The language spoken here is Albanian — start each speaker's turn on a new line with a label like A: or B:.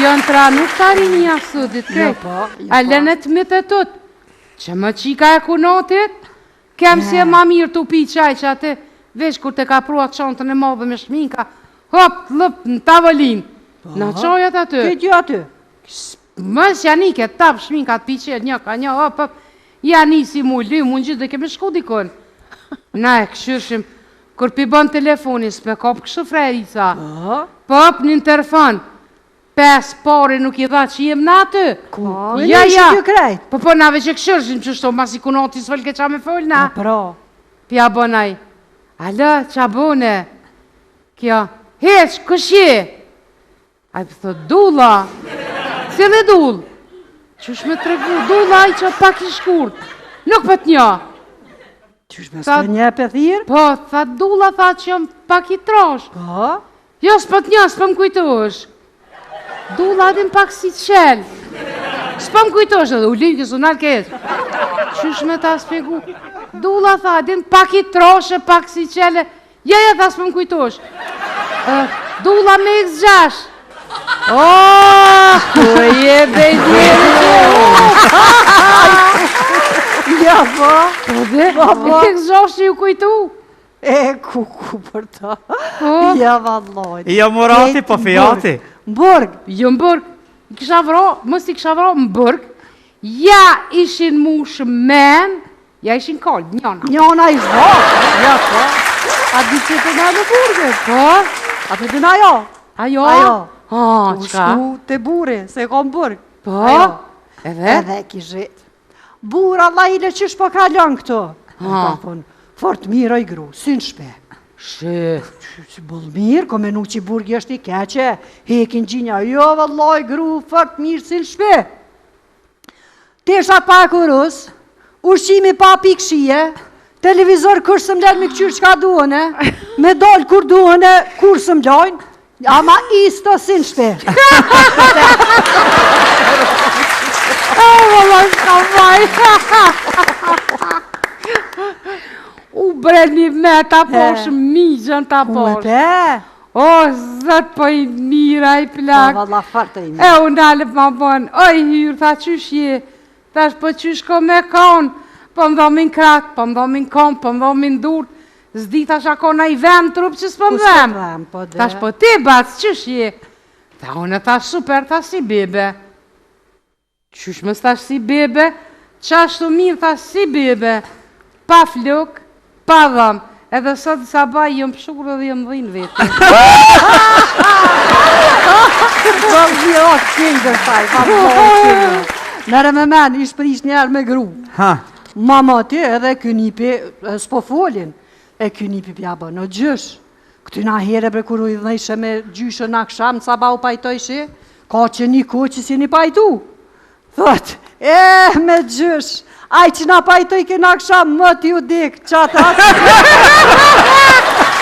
A: Janë tranu këta rinia sodit,
B: Jo,
A: krejt.
B: po, jo,
A: A
B: po.
A: lënë të mitë e tut. Që më qika e kunatit, kem si e ma mirë të pi qaj që aty, veç kur të ka prua çantën e madhe me shminka, hop, lëp, në tavolinë. Na çajat aty.
B: Këtë jo aty.
A: Mës janë ike, tap shminka të piqe, një ka një, hop, hop. Ja nisi mu ly, mu në gjithë dhe kemi shku dikon. Na e këshyrshim, kur pi bën telefonin, s'pe kap kështu frajerica.
B: Po.
A: Po, hop, në interfon. Pes pare nuk i dha që jem na aty.
B: Ku? Ku e
A: Ja,
B: nishin
A: ja.
B: kjo krejt?
A: Po, po, na veç e këshyrshim që shto, masi kunati s'folke qa me fol na.
B: Po, pra.
A: Pja bën ai. Alo, qa bone? Kjo, heq, kush je? Ai po thot, Dulla. Cili dull? Qysh me tregu, Dulla ai që pak i shkurt. Nuk po të njoh.
B: Qysh me
A: Tha-
B: s'pe një pe thirë?
A: Po, tha Dulla, tha që jam pak i trash.
B: Po.
A: Jo, s'po të njoh, s'po më kujtosh. Dulla din pak si qel. S'po më kujtosh edhe u lyke s'u nal keq. Qysh me ta spjegu? Dulla tha, din pak i trashe, pak si qele. Ja, ja, tha, s'po më kujtosh. Ë, Dulla me X6. Oh, ku je bejtjeri që?
B: Ja, po.
A: Po dhe,
B: Po, po.
A: X6 ju kujtu.
B: E, ku, ku për ta.
A: Po.
B: Ja, vallaj.
C: Jo Murati, po Fiati.
B: Në burg.
A: Jo në burg, i kisha vra, mos i kisha vra në burg, ja ishin mush men, ja ishin kalb, njona.
B: Njona i zvo. Ja, po. A di që të na në burgë?
A: Po,
B: A të dina jo?
A: ajo?
B: Ajo.
A: Ha,
B: U
A: qka?
B: shku te burri, se e kom burg.
A: Po,
B: Ajo.
A: edhe?
B: Edhe kishit. Burr, Allah i le qysh po kalon këtu.
A: Ha.
B: Ka thonë, fort mirë oj gru, si në shpe.
A: Shi,
B: Si boll mirë, ko menu që burgi është i keqe, hekin gjinja, jo vallaj gru, fort mirë si në shpe. Teshat pa e kurus, ushqimi pa pikë shije, televizor kush s'më lën me këqyr çka duhen e, me dal kur duhen e, kur s'më lajnë, ama isto si në shpe.
A: O, valla, s'ka vaj. U bre një me ta posh, migjën ta
B: Ku me
A: posh.
B: pe?
A: O, zët po i mira i
B: Po,
A: plak.
B: valla fort e i mirë.
A: E, u nalë ma bon, oj hyrë, tha qysh je, thash po qysh ko me kon, po më dhomin krat, po më dhomin kom, po më dhomin dur, s'di thash a ko na i vem trup që s'po
B: Ku
A: më
B: s'po
A: dhem.
B: dhem, po dhe.
A: Thash po ti bac, qysh je? Tha unë tha super, tha si bebe. Qysh më thash si bebe? Qashtu mirë tha si bebe. Pa flok, pa dhëm. Edhe sot në sabah jam pshurë edhe jam dhinë vetë.
B: Po, jo, kindër, thaj, pa po, kindër. Nërë me men, ish prish njerë me gru.
C: Ha.
B: Mama ti edhe ky nipi e, s'po folin. E ky nipi pja bën, o gjysh. Këty na here bre kur u idhnejshe me gjyshën në aksham, sa ba u pajtojshi, ka që një kohë që s'jeni pajtu. Thot, e, me gjysh, ai që na pajtoj ke në aksham, më ti u dik, qata.